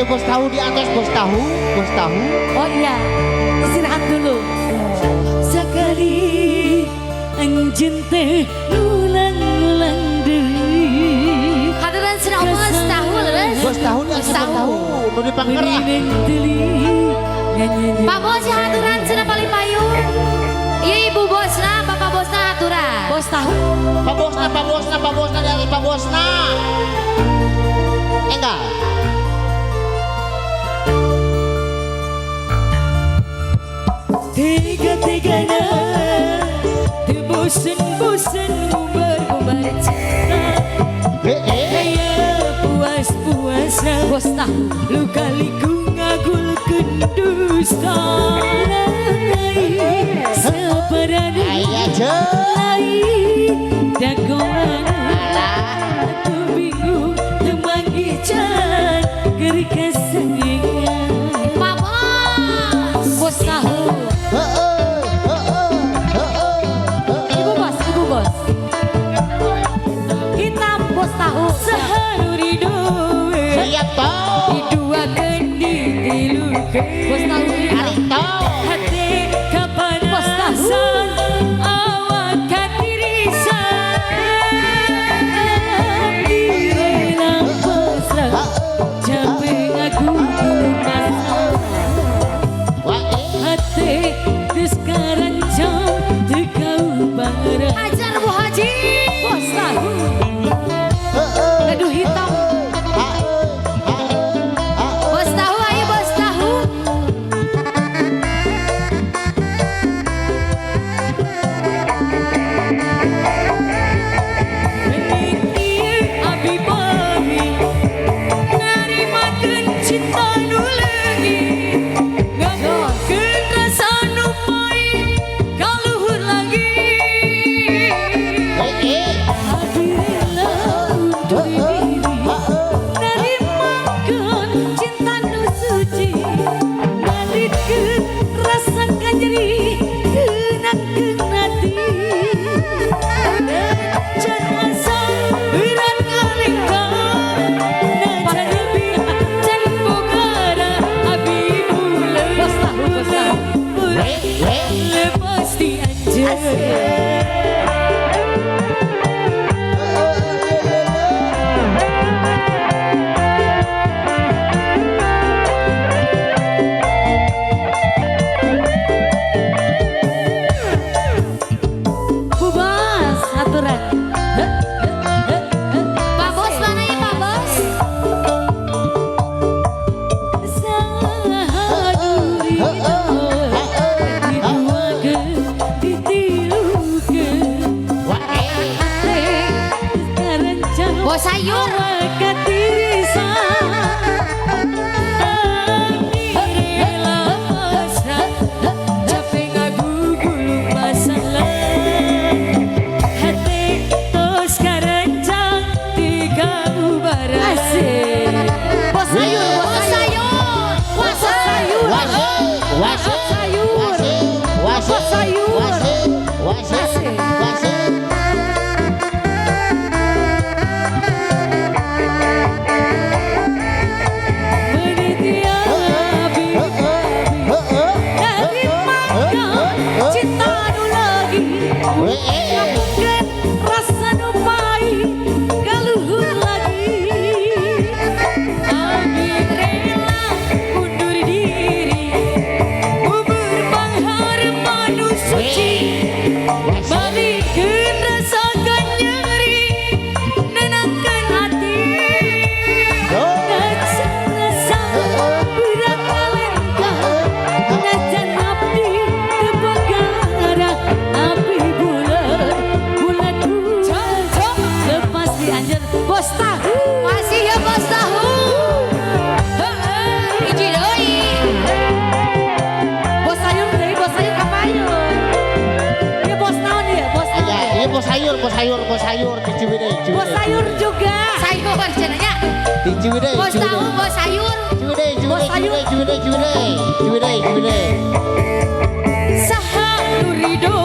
Ayo bos tahu di atas, bos tahu, bos tahu. Oh iya, istirahat dulu. Sekali anjeun teh ngulang-ngulang deui. Hadirin cenah bos tahu leres. Bos tahu di atas, bos tahu. Nu dipangker ah. Meureuneng teuing nyanyi. Pak Bos ya haturan cenah paling payu. Iya ibu bosna, bapak bosna haturan. Bos tahu. Pak bosna, pak bosna, pak bosna di atas, pak bosna. Enggak. Tega-tegana teu bosen-bosen ngumbar-ngumbar cinta. Eh, eh. Aya puas-puasna Bos tahu. Luka liku ngagulkeun dusta. Lain sapadana Aya jeung. lain dagoan. Aku bingung teu manggih jalan keur kasayangan. Pak Bos. Bos tahu. Heeh, heeh, heeh, heeh. Ibu bos, ibu bos. Hitam bos tahu. Saha nu ridho we. Siap tau. Diduakeun ditilukeun. Bos tahu hitam. Ari tau. Hate kapanasan awak katirisan. Direla pasrah capek ngaku masalah. Wah, eh. Hate geus karancang teu kaubarang. Ajar Bu Haji. Bos tahu. Heeh. Gaduh hitam. Heeh, heeh, heeh. Bos tahu ayo bos tahu. Menit ieu abi bami narimakeun cinta nu leungit, ngagukeun rasa nu pahit kaluhur lagi. Eh, eh. Abi rela undur diri narimakeun cinta nu suci, ngalirkeun rasa kanyeri tenangkeun hati. Najan asa berat ngalengkah, najan lebih can bogara abi buleud. Bos tahu, bos tahu. Eh, eh. Lepas di anjeun. Bu Bos, haturan. Pak Bos mana ya Pak Bos? Saha nu ridho diduakeun ditilukeun. Wah, eh. Karancang Bos sayur. awak katirisan. Abi rela pasrah capek ngagugulung masalah. Hate tos karancang teu kaubarang. Asik. Bos sayur, bos sayur. Bos sayur. Wase, wase, Sayur. wase, wase, Bos sayur. wase, wase, Asik. wase. Menit ieu abi Heeh, heeh, narimakeun cinta nu lagi. Eh, eh. Ngabukeun rasa nu pahit kaluhur lagi. Abi rela mundur diri bubur pangharep nu suci. Wase. Balikeun rasa kanyeri nenangkeun hati. Oh. Najan rasa berat ngalengkah, najan abdi teu bogara abi buleud bulat lepas di anjeun Bos tahu. Masih ya bos tahu. Hiji deui. Bos sayur deui, bos sayur kapayun. Ya bos naon ya, bos naon Aya, ya? ieu bos sayur, bos sayur, bos sayur di Ciwidey, Ciwidey. Bos sayur juga. Sayur cenah nya. Di Ciwidey, Bos tahu, Ciwidey. bos sayur. Ciwidey, Bos Ciwidey, sayur. Ciwidey, Ciwidey, Ciwidey, Ciwidey. Saha nu ridho